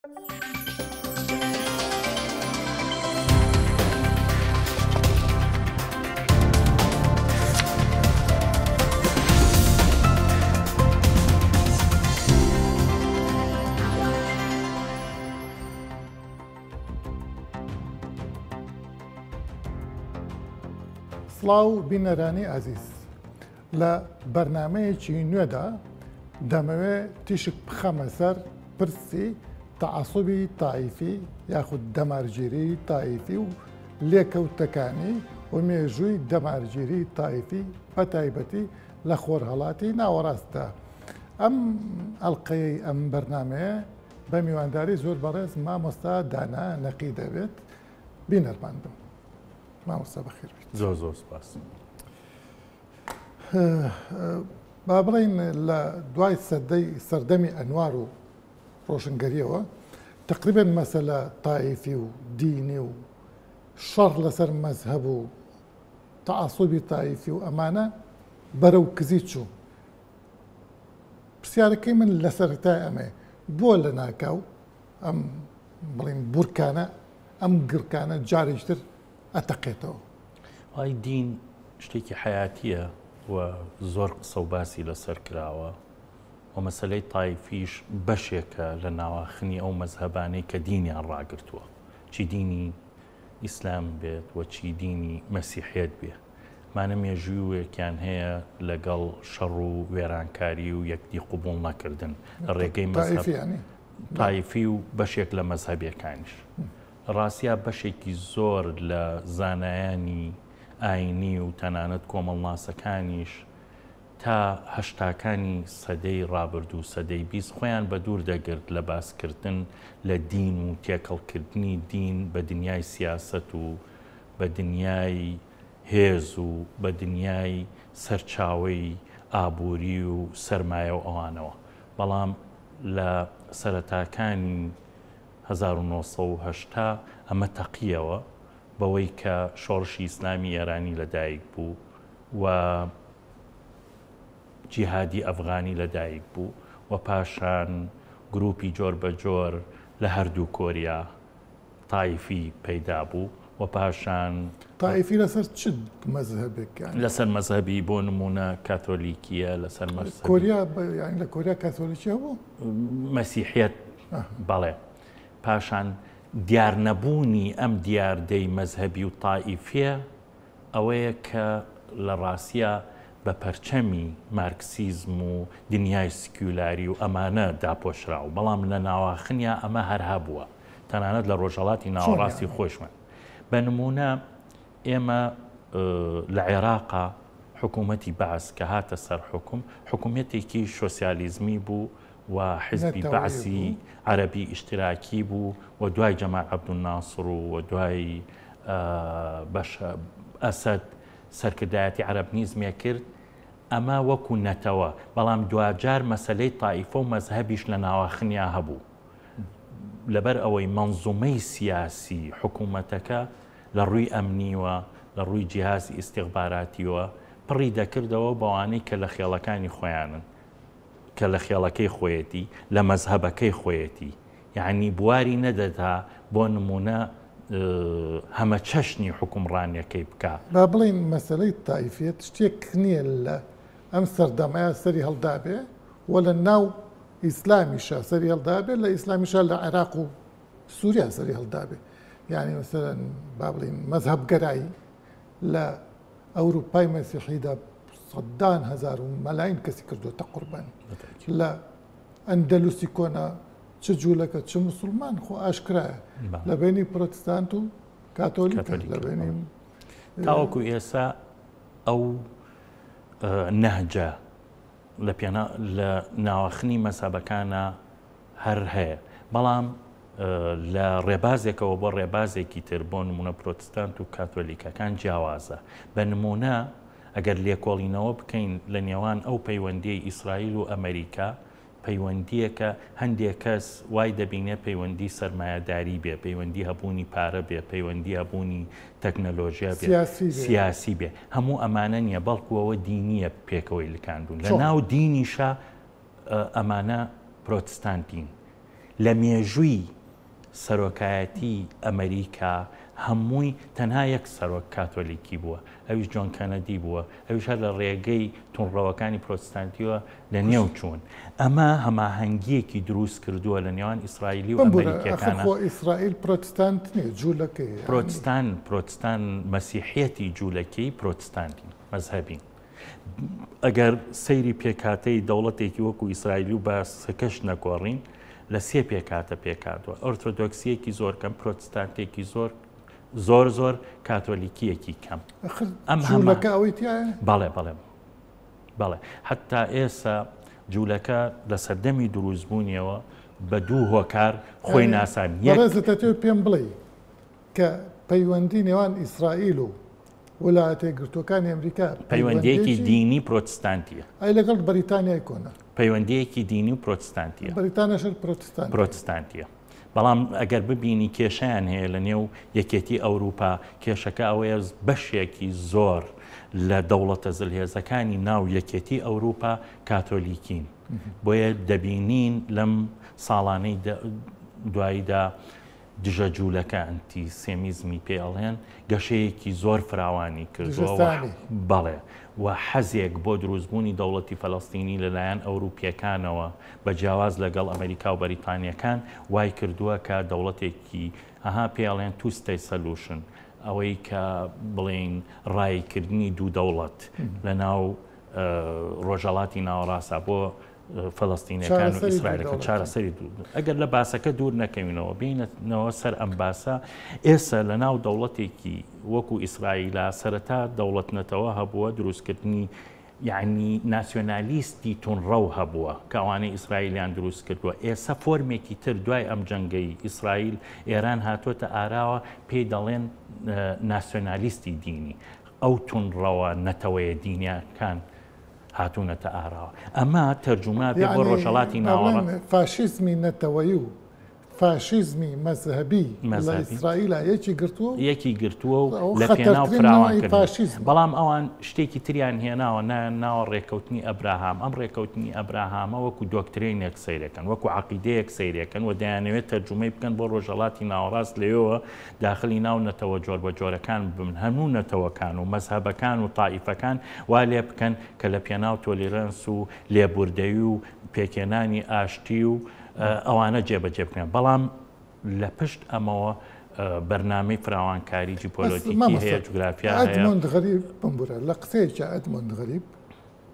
سڵاو بینەرانی ئازیز لە بەرنمەیەکی نوێدا دەمەوێ تیشک بخەمە سەر پرسی تەعەسوبی تائیفی یاخود دەمارگیری تائیفی و لێکەوتەکانی و مێژووی دەمارگیری تائیفی بە تایبەتی لە خۆرهەڵاتی ناوەڕاستدا. ئەم ئەڵقەیەی ئەم بەرنامەیە بە میوانداری زۆر بەڕێز مامۆستا دانا نەقی دەبێت. بینەرمان بن. مامۆستا بەخێر بیت. زۆر زۆر سپاس. با بڵێین لە دوای سەدەی سەردەمی ئەنوار و ڕۆشنگەریەوە تقریبا مەسەلە تائیفی و دینی و شەڕ لەسەر مەزهەب و تەعەسوبی تائیفی و ئەمانە بەرەو کزی چوو. پرسیارەکەی من لە سەرەتای ئەمەیە بۆ لە ناکاو ئەم بڵین بورکانە ئەم گڕکانە جارێکتر ئەتەقێتەوە؟ وای دین شتێکی حەیاتیە و زۆر قسە و باسی لەسەر کراوە و مەسەلەی تایفیش بەشێکە لە ناواخنی ئەو مەزهەبانەی کە دینیان ڕاگرتووە، چی دینی ئیسلام بێت و چی دینی مەسیحیەت بێ. ئەمانە مێژووێکیان هەیە لەگەڵ شەڕ و وێرانکاری و یەکدی قبوڵ نەکردن لە ڕێگەی مەزهەب تایفی و بەشێک لە مەزهەبیەکانیش. لە ڕاستیا بەشێکی زۆر لە زانایانی ئایینی و تەنانەت کۆمەڵناسەکانیش تا هەشتاکانی سەدەی ڕابردوو، سەدەی 20، خۆیان بەدوور دەگرت لە باسکردن لە دین و تێکەڵکردنی دین بە دنیای سیاسەت و بە دنیای هێز و بە دنیای سەرچاوەی ئابووری و سەرمایە و ئەوانەوە. بەڵام لە سەرەتاکانی 1980 ئەمە تەقییەوە بەوەی کە شۆڕشی ئیسلامی ئێرانی لەدایک بوو و جیهادی ئەفغانی لەدایک بوو و پاشان گروپی جۆر بە جۆر لە هەردوو کۆریا تایفی پەیدا بوو و پاشان تایفی لەسەر چ مەزهەبێک یانی؟ لەسەر مەزهەبی بۆ نموونە کاتۆلیکیە لەسەر مەزهەبی کۆریا یانی لە کۆریا کاتۆلیکی هەبوو؟ مەسیحیەت بەڵێ پاشان دیارنەبوونی ئەم دیاردەی مەزهەبی و تائیفیە ئەوەیە کە لە ڕاستیا بە پەرچەمی مارکسیزم و دنیای سکیولاری و ئەمانە داپۆشراو، بەڵام لە ناواخنیا ئەمە هەر هەبووە، تەنانەت لە ڕۆژهەڵاتی ناوەڕاستی خۆیشمان. بە نموونە ئێمە لە عێراقا حکوومەتی بەعس کە هاتە سەر حوکم، حکوومەتێکی شۆسیالیزمی بوو و حیزبی بەعسی عەرەبی ئیشتراکی بوو و دوای جەمال عەبدولناسڕ و دوای بەشار ئەسەد سەرکردایەتی عەرەبنیزمێ کرد، ئەمە وەکو نەتەوە، بەڵام دواجار مەسەلەی تائیفە و مەزهەبیش لە ناواخنیا هەبوو. لەبەر ئەوەی مەنزومەی سیاسی حکوومەتەکە لە ڕووی ئەمنیوە، لە ڕووی جیهازی ئیستیخباراتیوە پڕی دەکردەوە بەوانەی کە لە خێڵەکانی خۆیانن. کە لە خێڵەکەی خۆیەتی، لە مەزهەبەکەی خۆیەتی. یەعنی بواری نەدەدا بۆ نموونە هەمەچەشنی حوکمڕانیەکەی بکا. با بڵێین مەسەلەی تائیفیەت شتێک نییە لە ئەم سەردەمەیا سەری هەڵدابێ و لە ناو ئیسلامیشا سەری هەڵدابێ، لە ئیسلامیشا لە عێراق و سووریا سەری هەڵدابێ. یەعنی مەسەلەن با بڵێین مەزهەبگەرایی لە ئەوروپای مەسیحیدا سەدان هەزار و مەلاین کەسی کردوتە قوربانی لە ئەندەلوسی کۆنا چ جوولەکە چ مسلمان خۆ ئاشکرایە لە بینی پرۆتستانت و کاتۆلیک لە بینی تاوەکو ئێسا ئەو نەهجە لە پێنا لە ناواخنی مەزهەبەکانە هەر هەیە بەڵام لە ڕێبازێکەوە بۆ ڕێبازێکی تر بۆ نمونە پرۆتستانت و کاتۆلیکەکان جیاوازە بە نمونە ئەگەر لێکۆڵینەوە بکەین لە نێوان ئەو پەیوەندیەی ئیسرائیل و ئەمریکا پەیوەندیەکە هەندێک کەس وای دەبینێ پەیوەندی سەرمایەداری بێ پەیوەندی هەبوونی پارە بێ پەیوەندی هەبوونی تەکنەلۆژیا بێ سیاسی بێ هەموو ئەمانە نییە بەڵکو ئەوە دینیە پێکەوەی لکاندون لە ناو دینیشا ئەمانە پرۆتستانتین. لە مێژووی سەرۆکایەتی ئەمریکا هەمووی تەنها یەک سەرۆک کاتۆلیکی بووە، ئەویش جۆن کەنەدی بووە، ئەویش هەر لە ڕێگەی توندڕەوەکانی پرۆتستانتیەوە لە نێو چوون. ئەمە هەماهەنگییەکی دروست کردووە لە نێوان ئیسرائیلی و بمبورە ئەخر ئەمەریکییەکانا. خۆ ئیسرائیل پرۆتستانت نییە، جوولەکەیە یانی. پرۆتستان، پرۆتستان مەسیحیەتی جوولەکەی پرۆتستانتین، مەزهەبین. ئەگەر سەیری پێکهاتەی دەوڵەتێکی وەکو ئیسرائیلی و باسەکەش نەگۆڕین، لە سێ پێکهاتە پێکهاتووە، ئۆرتۆدۆکسییەکی زۆر کەم، پرۆتستانتێکی زۆر زۆر زۆر، کاتۆلیکییەکی کەم. ئەخر ئەم هەمە جوولەکە ئەوەی تیایە؟ بەڵێ بەڵێ بەڵێ حەتتا ئێسە جوولەکە لە سەردەمی دروستبوونیەوە بە دوو هۆکار خۆی یانی ناسان، یەک. بەڕێزت ئەتەوێ پێم بڵێی کە پەیوەندی نێوان ئیسرائیل و ولایەتە یەکگرتووەکانی ئەمریکا پەیوەندییەکی پەیوەندییەکی دینی پرۆتستانتییە. ئەی لەگەڵ بەریتانیای کۆنا؟ پەیوەندییەکی دینی و پرۆتستانتییە. بەریتانیاش هەر پرۆتستانتییە. پرۆتستانتییە. بەڵام ئەگەر ببینی کێشەیان هەیە لە نێو یەکێتی ئەوروپا، کێشەکە ئەوەیە بەشێکی زۆر لە دەوڵەتە زلهێزەکانی ناو یەکێتی ئەوروپا کاتۆلیکین. بۆیە دەبینین لەم ساڵانەی دواییدا دژە جوولەکە، ئەنتی سێمیزمی پێ ئەڵێن، گەشەیەکی زۆر فراوانی کردووە و بەڵێ و حەزێک بۆ دروستبوونی دەوڵەتی فەلەستینی لەلایەن ئەوروپییەکانەوە بە جیاواز لەگەڵ ئەمەریکا و بەریتانییەکان وای کردووە کە دەوڵەتێکی ئەها پێ ئەڵێن two state solution ئەوەی کە بڵێین ڕاییکردنی دوو دەوڵەت لەناو ڕۆژهەڵاتی ناوەڕاستدا بۆ فەلەستینەکان و ئیسرائیلەکە چارەسەری دوو ئەگەر لە باسەکە دوور نەکەوینەوە بینەوە سەر ئەم باسە ئێستا لە ناو دەوڵەتێکی وەکو ئیسرائیلا سەرەتا دەوڵەت نەتەوە هەبووە دروستکردنی یعنی ناسیۆنالیستی تونڕەو هەبووە کە ئەوانەی ئیسرائیلیان دروست کردووە ئێستا فۆرمێکی تر دوای ئەم جەنگەی ئیسرائیل ئێران هاتووەتە ئاراوە پێی دەڵێن ناسیۆنالیستی دینی ئەو تونڕەوە نەتەوەیە دینیەکان هاتوونەتە ئاراوە. ئەمە تەرجومە بێ بۆ ڕۆژهەڵاتی ناوەڕاست. فاشیزمی نەتەوەیی و فاشیزمی مەزهەبی لە ئیسرائیلا یەکی گرتووە و یەکی گرتووە و لە پێناو فراوانکردنی. بەڵام ئەوان شتێکی تریان هێناوە ناویان ناوە ڕێککەوتنی ئەبراهام. ئەم ڕێککەوتنی ئەبراهامە وەکو دۆکترینێک سەیرەکەن، وەکو عەقیدەیەک سەیرەکەن و دەیانەوێت تەرجومەی بکەن بۆ ڕۆژهەڵاتی ناوەڕاست لەوێوە داخلی ناو نەتەوە جۆربەجۆرەکان ببن، هەموو نەتەوەکان و مەزهەبەکان و تائیفەکان وا لێ بکەن کە لە پێناو تۆلیرەنس و لێبوردەیی و پێکهێنانی ئاشتی و ئەوانە جێبەجێ بکرێن، بەڵام لە پشت ئەمەوە بەرنامەی فراوانکاری جیپۆلۆتیکی هەیە، جوگرافیا هەیە. ئەدمۆند غەریب، بمبورە لە قسەیەکیا ئەدمۆند غەریب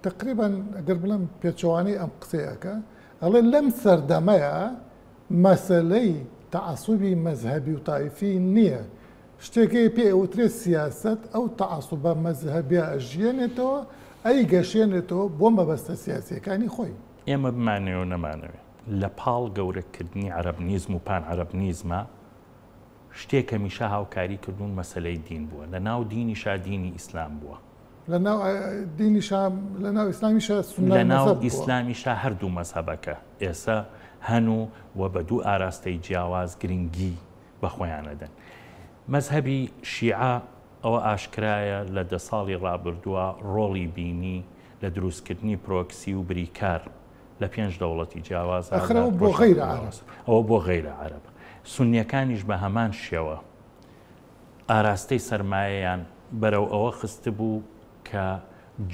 تەقریبەن ئەگەر بڵێم پێچەوانەی ئەم قسەیە ئەکا، ئەڵێ لەم سەردەمەیا مەسەلەی تەعەسوبی مەزهەبی و تایفی نییە، شتێک هەیە پێی ئەوترێت سیاسەت، ئەو تەعەسوبە مەزهەبیە ئەژیەنێتەوە، ئەیگەشێنێتەوە بۆ مەبەستە سیاسییەکانی خۆی. ئێمە بمانەوێ و نەمانەوێ لە پاڵ گەورەکردنی عەرەبنیزم و پان عەرەبنیزما شتێک هەمیشە هاوکاری کردوون مەسەلەی دین بووە، لە ناو دینیشا دینی ئیسلام بووە. لە ناو دینیشا لە ناو ئیسلامیشا سوننە لە ناو مەزهەب بووە. ئیسلامیشا هەردوو مەزهەبەکە ئێسە هەن و و بە دوو ئاراستەی جیاواز گرنگی بە خۆیان ئەدەن. مەزهەبی شیعە ئەوە ئاشکرایە لە دە ساڵی ڕابردووە ڕۆڵی بینی لە دروستکردنی پرۆکسی و بریکار لە پێنج دەوڵەتی جیاوازا ئاخر لە ئەوە بۆ ڕۆژهەڵاتی غەیرە عەرەب. ناوەڕاست. ئەوە بۆ غەیرە عەرەب. سوننیەکانیش بە هەمان شێوە. ئاراستەی سەرمایەیان بەرەو ئەوە خستبوو کە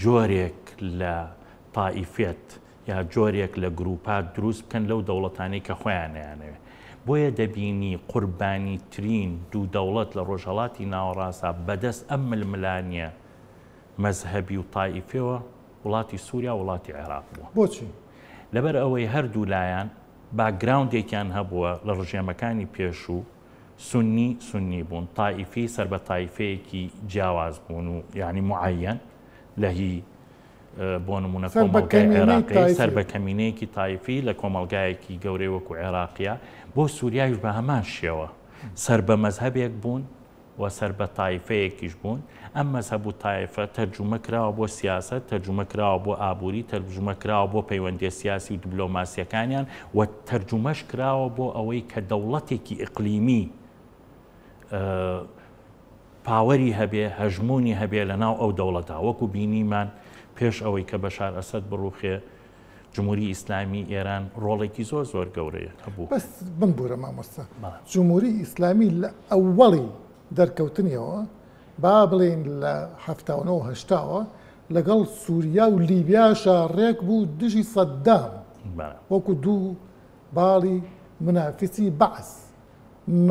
جۆرێک لە تائیفیەت یا جۆرێک لە گروپات دروست بکەن لەو دەوڵەتانەی کە خۆیان ئەیانەوێ. بۆیە دەبینی قوربانیترین دوو دەوڵەت لە ڕۆژهەڵاتی ناوەڕاستدا بەدەست ئەم ململانیە مەزهەبی و تائیفیەوە وڵاتی سوریا و وڵاتی عێراق بووە. بۆچی؟ لەبەر ئەوەی هەردوو لایان باکگراوندێکیان هەبووە لە ڕژێمەکانی پێشوو، سوننی سوننی بوون، تائیفی سەر بە تایفەیەکی جیاواز بوون و یانی معەیەن لە هی بۆ نمونە کۆمەڵگای عێراقی سەر بە کەمینەیەکی تایفی لە کۆمەڵگایەکی گەورەی وەکو عێراقیە بۆ سووریایش بە هەمان شێوە سەر بە مەزهەبێک بوون و سەر بە تایفەیەکیش بوون ئەم مەزهەب و تایفە تەرجومە کراوە بۆ سیاسەت، تەرجومە کراوە بۆ ئابووری، تەرجومە کراوە بۆ پەیوەندیە سیاسی و دبلۆماسیەکانیان و تەرجومەش کراوە بۆ ئەوەی کە دەوڵەتێکی ئیقلیمی پاوەری هەبێ، هەژموونی هەبێ لە ناو ئەو دەوڵەتە. وەکو بینیمان پێش ئەوەی کە بەشار ئەسەد بڕوخێ جمهوری ئیسلامی ئێران ڕۆڵێکی زۆر زۆر گەورەی هەبوو. بەس بمبورە مامۆستا، جمهوری ئیسلامی لە ئەوەڵی دەرکەوتنیەوە با بڵێین لە 79 و هەشتاوە لەگەڵ سوریا و لیبیاشا ڕێک بوو دژی سەدام وەکو دوو باڵی منافسی بەعس.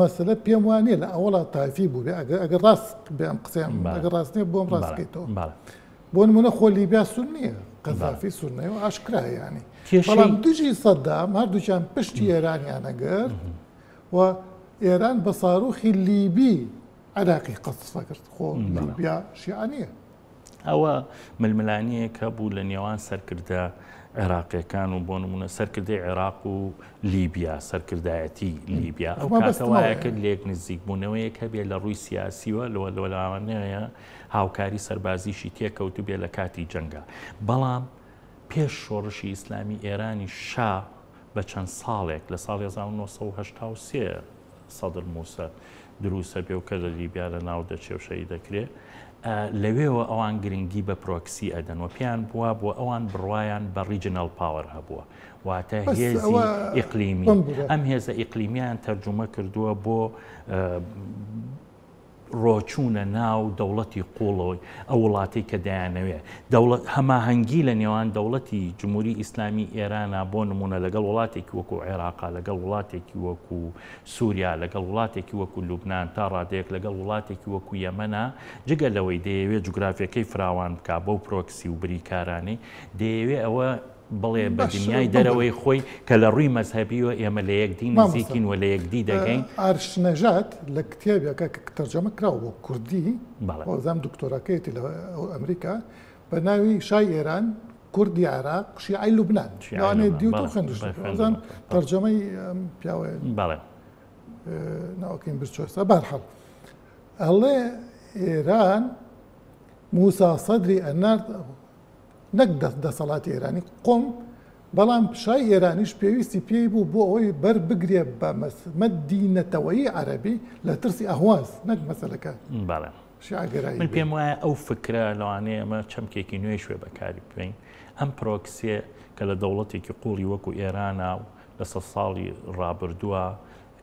مەسەلە پێم وا نییە لە ئەوەڵا تایفی بوو بێ ئەگەر ئەگەر ڕاست بێ ئەم قسەیان ئەگەر ڕاست نییە بۆم ڕاست بکەیتەوە بۆ نمونە خۆ لیبیا سونیە قەزافی سونەیە و ئاشکرایە ینی بەڵام دژی سەدام هەردووکیان پشتی ئێرانیان ئەگرت و ئێران بە ساروخی لیبی عێراقی قەسفە کرد خۆ لیبیا شیعە نییە. ئەوە ململانێیەک هەبوو لە نێوان سەرکردە عێراقیەکان و بۆ نمونە سەرکردەی عێراق و لیبیا سەرکردایەتی لیبیا ئەو کاتە وایە کرد لێک نزیک بوونەوەیەک هەبێ لە ڕووی سیاسیوە لەوە لەوانەیە هاوکاری سەربازیشی تێکەوتو بێ لە کاتی جەنگە بەڵام پێش شۆڕشی ئیسلامی ئێرانی شا بە چەند ساڵێک لە ساڵی 1983 سەدر موسە دروستە بێ و کە لە لیبیا لە ناو دەچێ و شەهید دەکرێ لەوێوە ئەوان گرنگی بە پرۆکسی ئەدەن و پێیان بووە بۆ ئەوان بڕوایان بە regional power هەبووە واتە هێزی ئیقلیمی ئەم هێزە ئیقلیمیان تەرجومە کردووە بۆ ڕۆچوونە ناو دەوڵەتی قووڵەوەی ئەو وڵاتەی کە دەیانەوێ دەوڵەت هەماهەنگی لە نێوان دەوڵەتی جمهوری ئیسلامی ئێرانە بۆ نمونە لەگەڵ وڵاتێکی وەکو عێراقا لەگەڵ وڵاتێکی وەکو سووریا لەگەڵ وڵاتێکی وەکو لوبناان تا ڕادەیەک لەگەڵ وڵاتێکی وەکو یەمەنا جگە لەوەی دەیەوێت جوگرافیەکەی فراوان بکا بەو پرۆکسی و بریکارانەی دەیەوێ ئەوە بڵێ بە دنیای دەرەوەی خۆی کە لە ڕووی مەزهەبیوە ئێمە لە یەکدی نزیکین و لە یەکدی دەگەین. ئارش نەژاد لە کتێبێکە کە تەرجەمە کراوە بۆ کوردی، وابزانم دکتۆراکەیەتی لە ئەمریکا، بە ناوی شای ئێران، کوردی عێراق، شیعەی لوبنان. لەوانەیە دیوتە و خوێندوشتە. وابزانم تەرجەمەی ئەم پیاوەیە. ناوەکەیم برچۆسە. بەهەرحاڵ ئەڵێ ئێران موسا سەدری ئەنارد نەک دەسەڵاتی ئێرانی قۆم، بەڵام شای ئێرانیش پێویستی پێی بوو بۆ ئەوەی بەر بگرێ بە مەدی نەتەوەیی عەرەبی لە ترسی ئەهواز نەک مەسەلەکە بەڵێ شیعەگەرایی من پێم وایە ئەو فکرە لەوانەیە ئەمە چەمکێکی نوێیش بێ بەکاری ببەین ئەم پرۆکسیە کە لە دەوڵەتێکی قوڵی وەکو ئێرانە و لە سە ساڵی ڕابردووە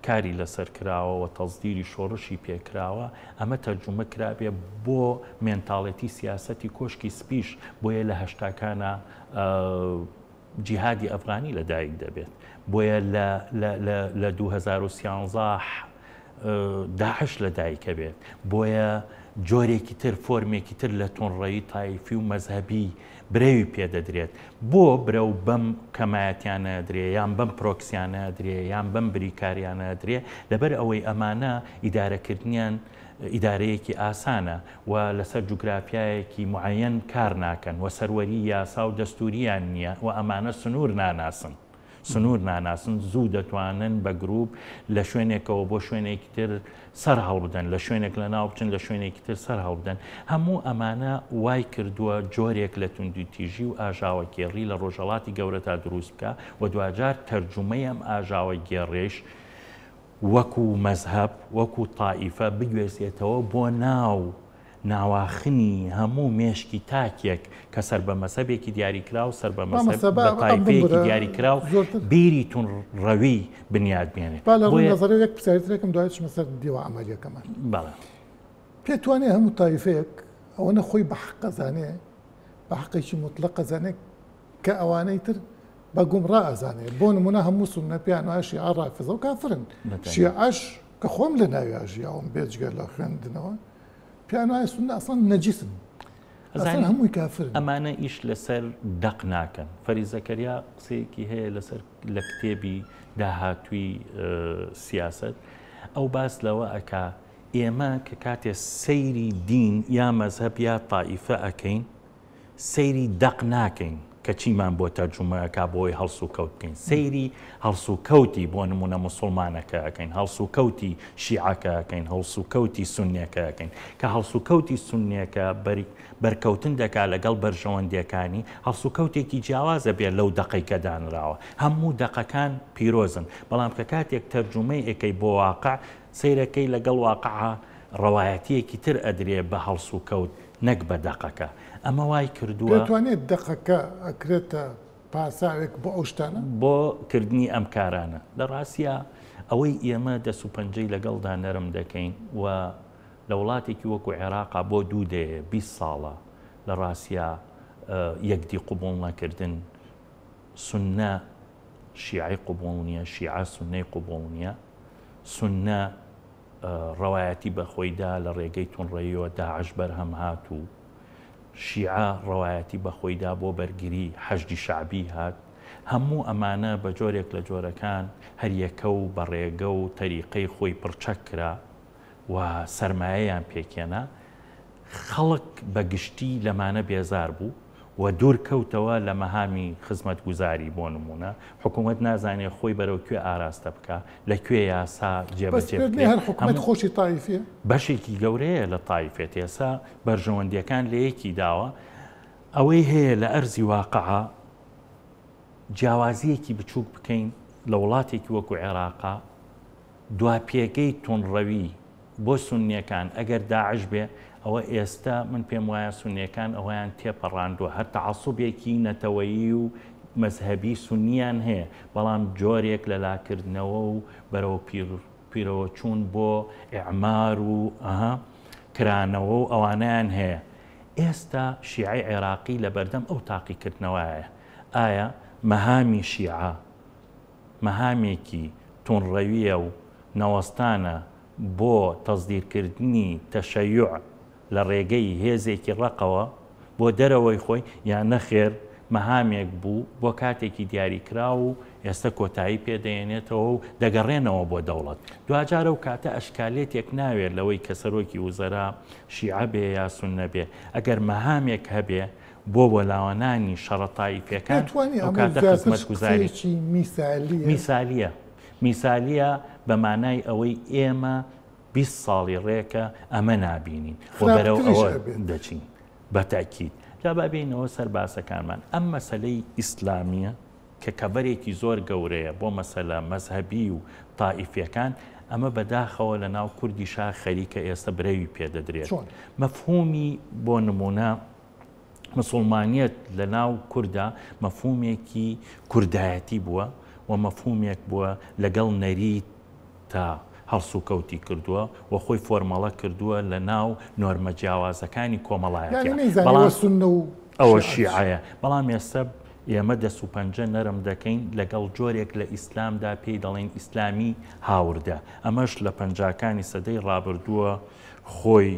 کاری لەسەر کراوە و تەسدیری شۆڕشی پێ کراوە، ئەمە تەرجومە کرابێ بۆ مێنتاڵێتی سیاسەتی کۆشکی سپیش، بۆیە لە هەشتاکانا جیهادی ئەفغانی لە دایک دەبێت، بۆیە لە لە 2013 داعش لە دایکە بێت، بۆیە جۆرێکی تر فۆرمێکی تر لە توندڕەوی تایفی و مەزهەبی برەوی پێ دەدرێت. بۆ برەو بەم کەمایەتیانە ئەدرێ یان بەم پرۆکسیانە ئەدرێ یان بەم بریکاریانە ئەدرێ؟ لەبەر ئەوەی ئەمانە ئیدارەکردنیان ئیدارەیەکی ئاسانە و لەسەر جوگرافیایەکی موعەیەن کار ناکەن و سەروەری یاسا و دەستوریان نییە و ئەمانە سنوور ناناسن. سنوور ناناسن، زوو دەتوانن بە گرووپ لە شوێنێکەوە بۆ شوێنێکی تر سەر هەڵبدەن، لە شوێنێک لەناو بچن، لە شوێنێکی تر سەر هەڵبدەن. هەموو ئەمانە وای کردووە جۆرێک لە توندوتیژی و ئاژاوەگێڕی لە ڕۆژهەڵاتی گەورەدا دروست بکا و دواجار تەرجومەی ئەم ئاژاوەگێڕیەیش وەکوو مەزهەب، وەکوو تائیفە بگوێزێتەوە بۆ ناو ناواخنی هەموو مێشکی تاکێک کە سەر بە مەزهەبێکی دیاریکراو، سەر بە مەزهەب بە تایفەیەکی دیاریکراو بیری توندڕەوی بنیات بێنێ. با لە ڕووی نەزەریەوە یەک پرسیاری ترێکم دوای بچمە سەر دیوە عەمەلیەکەمان. بەڵێ. پێت وانیە هەموو تایفەیەک ئەوەنە خۆی بە حەق ئەزانێ، بە حەقێکی موتڵەق ئەزانێ کە ئەوانەی تر بە گومڕا ئەزانێ. بۆ نموونە هەموو سوننە پێیان وایە شیعە ڕافزە و کافرن. شیعەش کە خۆم لە ناویا ژیاوم بێجگە لە خوێندنەوە پێیان وایە سوننە ئەسڵەن نەجیسن ئەسڵەن هەمووی کافرن. ئەمانە ئیش لەسەر دەق ناکەن. فەرید زەکەریا قسەیەکی هەیە لەسەر لە کتێبی داهاتووی سیاسەت ئەو باس لەوە ئەکا ئێمە کە کاتێ سەیری دین یا مەزهەب یا تائیفە ئەکەین سەیری دەق ناکەین کە چیمان بۆ تەرجومە ئەکا بۆی هەڵسوکەوت بکەین، سەیری هەڵسوکەوتی بۆ نموونە موسوڵمانەکە ئەکەین، هەڵسوکەوتی شیعەکە ئەکەین، هەڵسوکەوتی سوننیەکە ئەکەین، کە هەڵسوکەوتی سوننیەکە بەرکەوتن دەکا لەگەڵ بەرژەوەندیەکانی، هەڵسوکەوتێکی جیاواز ئەبێ لەو دەقەی کە دانراوە. هەموو دەقەکان پیرۆزن، بەڵام کە کاتێک تەرجومەی ئەکەی بۆ واقع، سەیرەکەی لەگەڵ واقعا ڕەوایەتیەکی تر ئەدرێ بە هەڵسوکەوت نەک بە دەقەکە. ئەمە وای کردووە. پێتوانیە دەقەکە ئەکرێتە پاساوێک بۆ ئەو شتانە؟ بۆ کردنی ئەم کارانە. لە ڕاستیا ئەوەی ئێمە دەست و پەنجەی لەگەڵدا نەرم دەکەین و لە وڵاتێکی وەکو عێراقا بۆ دوو دەیە، 20 ساڵە لە ڕاستیا یەکدی قبوڵ نەکردن، سوننە شیعەی قبوڵ نییە، شیعە سوننەی قبوڵ نییە، سوننە ڕەوایەتی بە خۆی دا لە ڕێگەی توندڕەویەوە داعش بەرهەم هات و شیعە ڕەوایەتی بە خۆی دا بۆ بەرگری حەشدی شەعبی هات. هەموو ئەمانە بە جۆرێک لە جۆرەکان هەریەکە و بە ڕێگە و تەریقەی خۆی پڕچەک کرا و سەرمایەیان پێکهێنا. خەڵک بە گشتی لەمانە بێزار بوو و دوور کەوتەوە لە مەهامی خزمەتگوزاری، بۆ نموونە حکوومەت نازانێ خۆی بەرەو کوێ ئاراستە بکا، لە کوێ یاسا بەس جێبەجێ پێت بکرێ، نییە هەر حکوومەت هەموو خۆشی تایفییە؟ بەشێکی گەورەیە لە تایفێت، ئێستا بەرژەوەندییەکان لە یەکی داوە، ئەوەی هەیە لە ئەرزی واقعا جیاوازییەکی بچووک بکەین لە وڵاتێکی وەکوو عێراقا، دوا پێگەی توندڕەوی بۆ سوننیەکان ئەگەر داعش بێ ئەوە ئێستە من پێم وایە سوننیەکان ئەوەیان تێپەڕاندووە هەر تەعەسوبێکی نەتەوەیی و مەزهەبی سوننیان هەیە بەڵام جۆرێک لە لاکردنەوە و بەرەو پیرەوە چوون بۆ ئیعمار و ئەها کرانەوە و ئەوانەیان هەیە ئێستا شیعەی عێراقی لەبەردەم ئەو تاقیکردنەوەیە ئایا مەهامی شیعە مەهامێکی توندڕەوییە و نەوەستانە بۆ تەسدیرکردنی تەشەیوع لە ڕێگەی هێزێکی ڕەقەوە بۆ دەرەوەی خۆی، یان نەخێر مەهامێک بوو بۆ کاتێکی دیاریکراو و ئێستە کۆتایی پێ دەێنێتەوە و دەگەڕێنەوە بۆ دەوڵەت. دواجار ئەو کاتە ئەشکالێتێک ناوێت لەوەی کە سەرۆکی وزەرا شیعە بێ یا سوننە بێ، ئەگەر مەهامێک هەبێ بۆ وەلاوەنانی شەڕە تایفیەکان دەتوانی ئەو ئەمە کاتە زیاتر خزمەتگوزاری. قسەیەکی میسالییە؟ میسالییە. میسالییە بە مانای ئەوەی ئێمە 20 ساڵی ڕێکە ئەمە نابینین و بەرەو خراپتریش ئەوە ئەبێت. دەچین. بە تەئکید. جا با بێینەوە سەر باسەکانمان. ئەم مەسەلەی ئیسلامییە کە کەڤەرێکی زۆر گەورەیە بۆ مەسەلە مەزهەبی و تائیفیەکان، ئەمە بەداخەوە لە ناو کوردیشا خەریکە ئێستە برەوی پێ دەدرێت. چۆن؟ مەفهومی بۆ نموونە مسوڵمانیەت لە ناو کوردا مەفهومێکی کوردایەتی بووە و مەفهومێک بووە لەگەڵ نەریتا هەڵسوکەوتی کردووە و خۆی فۆرمەڵە کردووە لە ناو نۆرمە جیاوازەکانی کۆمەڵایەتیا. یانی نەیزانیوە بەڵام سوننە و ئەوە شیعە چییە. شیعەیە. بەڵام ئێستا ئێمە دەست و پەنجە نەرم دەکەین لەگەڵ جۆرێک لە ئیسلامدا پێی دەڵێین ئیسلامی هاوردە. ئەمەش لە پەنجاکانی سەدەی ڕابردووە خۆی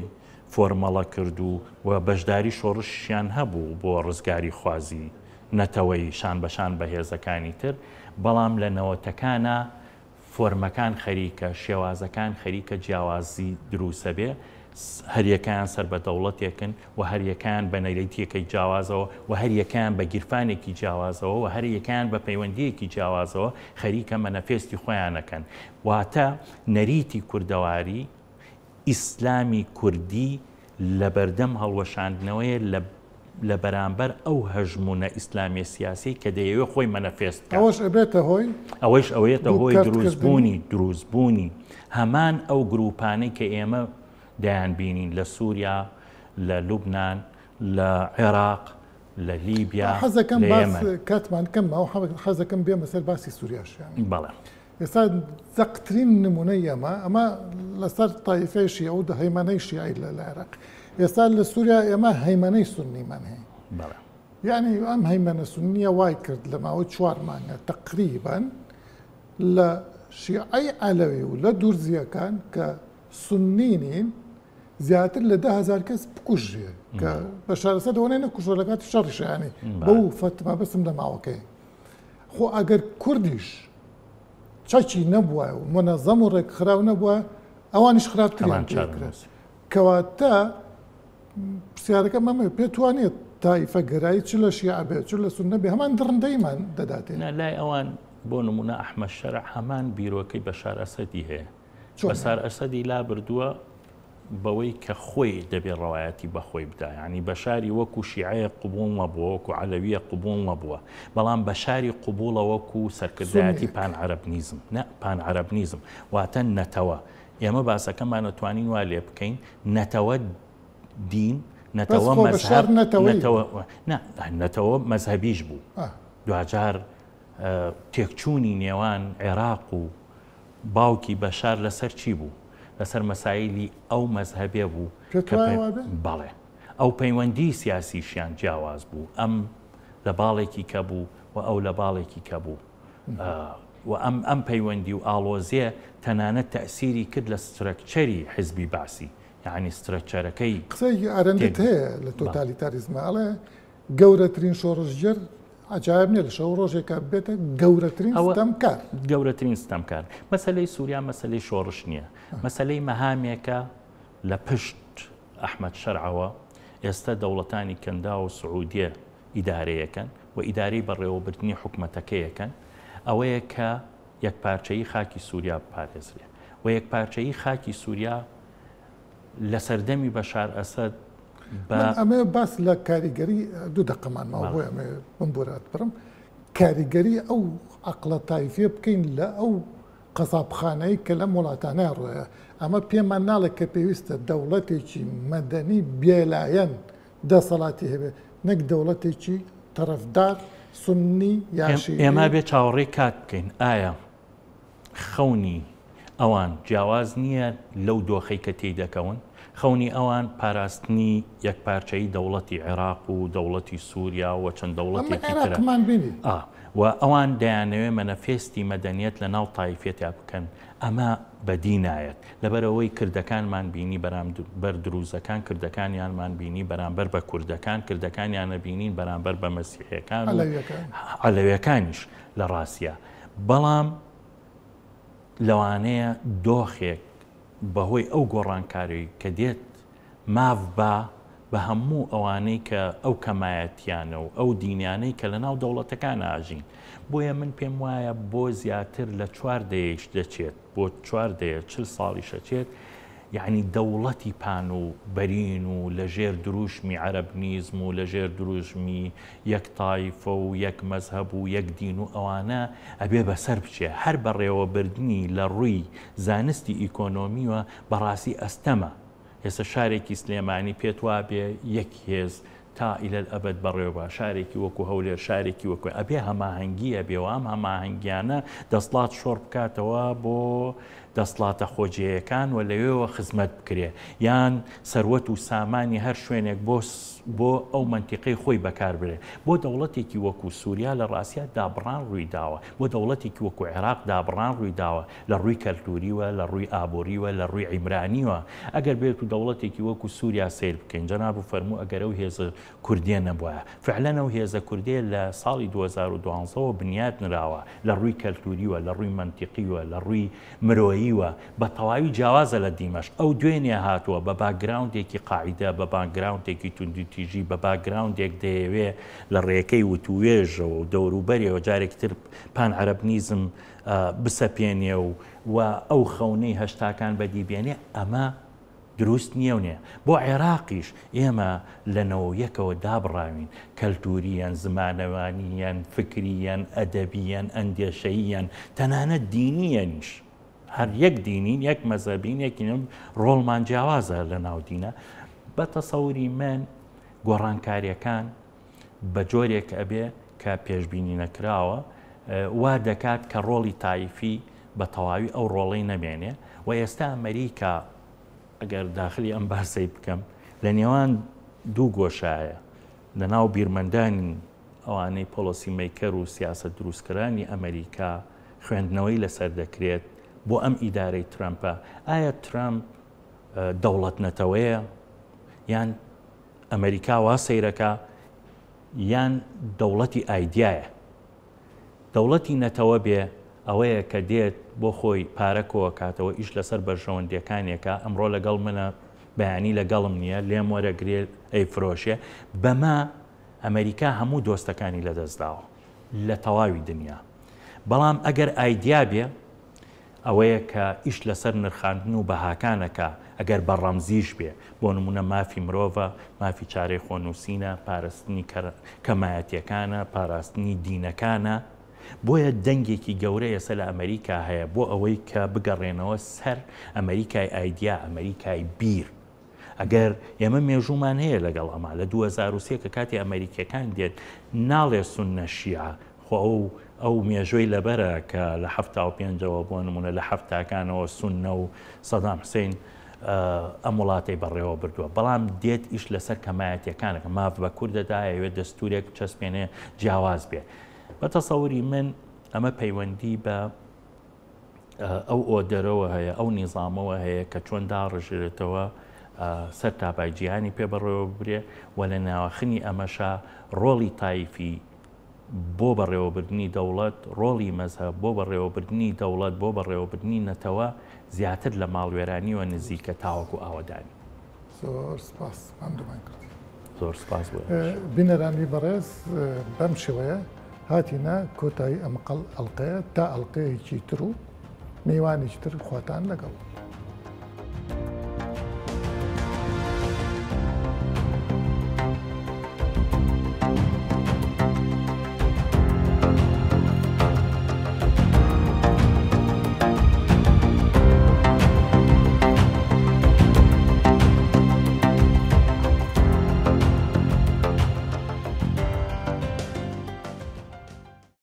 فۆرمەڵە کرد و و بەشداری شۆڕشیشیان هەبوو بۆ ڕزگاریخوازی نەتەوەیی شان بە شان بە هێزەکانی تر، بەڵام لە نەوەتەکانا فۆرمەکان خەریکە، شێوازەکان خەریکە جیاوازی دروسەبێ، هەریەکەیان سەر بە دەوڵەتێکن و هەریەکەیان بە نەریتێکی جیاوازەوە و هەریەکەیان بە گیرفانێکی جیاوازەوە و هەریەکەیان بە پەیوەندییەکی جیاوازەوە خەریکە مەنەفێستی خۆیان ئەکەن. واتە نەریتی کوردەواری ئیسلامی کوردی لەبەردەم هەڵوەشاندنەوەیە لە لە بەرامبەر ئەو هەژموونە ئیسلامیە سیاسیەی کە دەیەوێ خۆی مەنەفێست بکات. ئەوەش ئەبێتە هۆی ئەوەیش ئەوێتە هۆی دووکەرت کردنی. دروستبوونی دروستبوونی هەمان ئەو گرووپانەی کە ئێمە دەیانبینین لە سووریا، لە لوبنان، لە عێراق، لە لیبیا، حەزەکەم لە باس یەمەن. کاتمان کەم ماوە حەزەکەم بێمە سەر باسی سووریاش یانی. بەڵێ. ئێستا زەقترین نمونەی ئەمە ئەمە لەسەر تایفەی شیعە و هەیمەنەی شیعی لە عێراق ئێستا لە سووریا ئێمە هەیمەنەی سوننیمان هەیە یعنی ئەم هەیمەنە سوننیە وای کرد لە ماوەی چوار مانگە تقریبا لە شیعەی عەلەوی و لە دورزیەکان کە سوننی نین زیاتر لە 10هزار کەس بکوژرێ کە بە شارەسەر ئەوەنەی نەکوژرا لە کاتی شەڕیشە یعنی بەو فەتما بەسم لە ماوەکەی خۆ ئەگەر کوردیش چەکی نەبوایە و مونەزەم و ڕێکخراو نەبوایە ئەوانیش خراپتریان پێکرا. کەواتە پرسیارەکەم ئەمەیە پێت وانییە تایفەگەرایی چ لە شیعە بێت چ لە سوننە بێ هەمان دڕندەییمان دەداتێ؟ نا لای ئەوان بۆ نمونە ئەحمەد شەرع هەمان بیرۆکەی بەشار ئەسەدی هەیە. چۆن؟ بەسار ئەسەدی لابردووە بەوەی کە خۆی دەبێ ڕەوایەتی بە خۆی بدا یانی بەشاری وەکو شیعەیەک قبوڵ نەبووە وەکو عەلەویەک قبوڵ نەبووە بەڵام بەشاری قبوڵە وەکو سەرکردایەتی سوننیەک. پان عەرەبنیزم نا پان عەرەبنیزم واتە نەتەوە ئێمە باسەکەمان ئەتوانین وا لێ بکەین نەتەوە دین بەس نەتەوە خۆ بەشار مەزهەب نەتەوەیی نەتەوە بوو. نا نەتەوە مەزهەبیش بوو ئا. دواجار تێکچوونی نێوان عێراق و باوکی بەشار لەسەر چی بوو؟ لەسەر مەسایلی ئەو مەزهەبێ بوو کە بەڵێ ئەو پەیوەندی سیاسیشیان جیاواز بوو ئەم لە باڵێکی کە بوو و ئەو لە باڵێکی کە بوو و ئەم ئەم پەیوەندی و ئاڵۆزیە تەنانەت تەئسیری کرد لە سترەکچەری حزبی بەعسی یەعنی سترەکچەرەکەی قسەیەکی ئارندت هەیە لە تۆتالیتاریزمە ئەڵێ گەورەترین شۆڕشگێر عەجایب نیە لە شەو ڕۆژێکا ببێتە گەورەترین ستەمکار. گەورەترین ستەمکار. مەسەلەی سوریا مەسەلەی شۆڕش نیە. مەسەلەی مەهامێکە لە پشت ئەحمەد شەرعەوە ئێستە دەوڵەتانی کەنداو و سعودیە ئیدارەیەکەن و ئیدارەی بەڕێوەبردنی حکومەتەکەیەکەن ئەوەیە کە یەکپارچەیی خاکی سوریا بپارێزرێ و یەکپارچەیی خاکی سوریا لە سەردەمی بەشار ئەسەد بە. من ئەمەوێ باس لە کاریگەری دوو دەقەمان ماوە بۆیە ئەمەوێ بمبورە ئەتبڕم کاریگەری ئەو عەقڵە تایفیە بکەین لە ئەو قەسابخانەی کە لەم وڵاتانە ڕۆیە ئەمە پێمان ناڵێ کە پێویستە دەوڵەتێکی مەدەنی بێلایەن دەسەڵاتی هەبێ نەک دەوڵەتێکی تەرەفدار سوننی یا شیعی. ئێمە بێ چاوەڕێی کات بکەین ئایا خەونی ئەوان جیاواز نییە لەو دۆخەی کە تێی دەکەون، خەونی ئەوان پاراستنی یەکپارچەیی دەوڵەتی عێراق و دەوڵەتی سووریا و چەند دەوڵەتێکی ترە. و ئەوان دەیانەوێ مەنەفێستی مەدەنیەت لە ناو تایفیەتا بکەن، ئەمە بەدی نایەت. لەبەرئەوەی کردەکانمان بینی بەرامبەر دروزەکان، کردەکانیانمان بینی بەرامبەر بە کوردەکان، کردەکانیانە بینین بەرامبەر بە مەسیحیەکان و عەلەویەکانیش لە ڕاستیا. بەڵام لەوانەیە دۆخێک بەهۆی ئەو گۆڕانکاریی کە دێت ماف با بە هەموو ئەوانەی کە ئەو کەمایەتیانە و ئەو دینیانەی کە لەناو دەوڵەتەکان ئاژین. بۆیە من پێم وایە بۆ زیاتر لە چوار دەیەیش دەچێت، بۆ چوار دەیە 40 ساڵیش ئەچێت، یەعنی دەوڵەتی پان و بەرین و لە ژێر دروشمی عەرەبنیزم و لە ژێر دروشمی یەک تایفە و یەک مەزهەب و یەک دین و ئەوانە ئەبێ بەسەر بچێ. هەر بەڕێوەبردنی لە ڕووی زانستی ئیکۆنۆمیوە بەڕاستی ئەستەمە. ئێستا شارێکی سلێمانی پێت وابێ یەک هێز تا الى الابد بەڕێوە شارێکی وەکو هەولێر شارێکی وەکو ئەبێ هەماهەنگی ئەبێ و ئەم هەماهەنگیانە دەسڵات شۆڕ بکاتەوە بۆ دەسڵاتە خۆجێیەکان و لەوێوە خزمەت بکرێ یان سەروەت و سامانی هەر شوێنێک بۆ بۆ ئەو مەنتیقەی خۆی بەکار برێ بۆ دەوڵەتێکی وەکو سووریا لە ڕاستیا دابڕان ڕووی داوە بۆ دەوڵەتێکی وەکو عێراق دابڕان ڕووی داوە لە ڕووی کەلتووریوە، لە ڕووی ئابووریوە، لە ڕووی عیمرانیوە. ئەگەر بێت و دەوڵەتێکی وەکوو سووریا سەیر بکەین، جەنابت فەرموو ئەگەر ئەو هێزە کوردییە نەبوایە. فعلەن ئەو هێزە کوردییە لە ساڵی 2012 وە بنیات نراوە، لە ڕووی کەلتووریوە، لە ڕووی مەنتیقیوە، لە ڕووی مرۆییوە بە تەواوی جیاوازە لە دیمەشق. ئەو دوێنێ هاتووە بە باکگراوندێکی قاعیدە، بە باکگراوندێکی توندوتیژی، بە باکگراوندێک دەیەوێ لە ڕێکەی وتووێژەوە و دەوروبەریەوە جارێکی تر پان عەرەبنیزم بسەپێنێ و و ئەو خەونەی هەشتاکان بەدی بێنێ ئەمە دروست نییە و نیە. بۆ عێراقیش ئێمە لە نەوەیەکەوە دابڕاوین، کەلتوورییەن، زمانەوانییەن، فکرییەن، ئەدەبییەن، ئەندێشەییەن، تەنانەت دینییەنیش. هەر یەک دینین، یەک مەزهەبین، یەکین، ڕۆڵمان جیاوازە لە ناو دینە. بە تەسەوری من گۆڕانکارییەکان بە جۆرێک ئەبێ کە پێشبینی نەکراوە وا دەکات کە ڕۆڵی تایفی بە تەواوی ئەو ڕۆڵەی نەمێنێ و ئێستا ئەمریکا ئەگەر داخلی ئەم باسەی بکەم لە نێوان دوو گۆشایە لە ناو بیرمەندانی ئەوانەی policy maker و سیاسەت دروستکەرانی ئەمریکا خوێندنەوەی لەسەر دەکرێت بۆ ئەم ئیدارەی ترەمپە ئایا ترەمپ دەوڵەت نەتەوەیە یان ئەمەریکا وا سەیرەکا یان دەوڵەتی ئایدیایە. دەوڵەتی نەتەوە بێ ئەوەیە کە دێت بۆ خۆی پارە کۆئەکاتەوە ئیش لەسەر بەرژەوەندیەکانیەکا ئەمڕۆ لەگەڵ منە بەیانی لەگەڵم نیە لێم وەرەگرێ ئەیفرۆشێ بەمە ئەمەریکا هەموو دۆستەکانی لەدەست داوە لە تەواوی دنیا بەڵام ئەگەر ئایدیا بێ ئەوەیە کە ئیش لەسەر نرخاندن و بەهاکان ئەکا، ئەگەر بە ڕەمزیش بێ، بۆ نموونە مافی مرۆڤە، مافی چارەی خۆنووسینە، پارستنی کەمایەتییەکانە، پاراستنی دینەکانە. بۆیە دەنگێکی گەورە ئێستا لە ئەمەریکا هەیە بۆ ئەوەی کە بگەڕێنەوە سەر ئەمەریکای ئایدیا، ئەمەریکای بیر. ئەگەر ئێمە مێژوومان هەیە لەگەڵ ئەمە، لە 2003 کە کاتی ئەمەریکییەکان دێن ناڵێ سوننە شیعە. خۆ ئەو ئەو مێژووی لەبەرە کە لە 75ەوە بۆ نمونە لە حەفتاکانەوە سوننە و سەدام حسین ئەم وڵاتەی بەڕێوە بردووە بەڵام دێت ئیش لەسەر کەمایەتیەکانەکە ماف بە کورد دەدا ئەوێت دەستورێک بچەسپێنێ جیاواز بێ بە تەسەوری من ئەمە پەیوەندی بە ئەو ئۆدەرەوە هەیە ئەو نیزامەوە هەیە کە چۆن داڕژرێتەوە سەر تاپای جیهانی پێ بەڕێوە ببرێ و لە ناوەخنی ئەمەشا ڕۆڵی تایفی بۆ بەڕێوەبردنی دەوڵەت، ڕۆڵی مەزهەب بۆ بەڕێوەبردنی دەوڵەت، بۆ بەڕێوەبردنی نەتەوە زیاتر لە ماڵوێرانیوە نزیکە تاوەکو ئاوەدانی. زۆر سپاس ماندوومان کردی. زۆر سپاس بۆ ئێوەش. بینەرانی بەڕێز بەم شێوەیە هاتینە کۆتایی ئەم ئەڵقەیە تا ئەڵقەیەکی تر و میوانێکی تر خواتان لەگەڵ.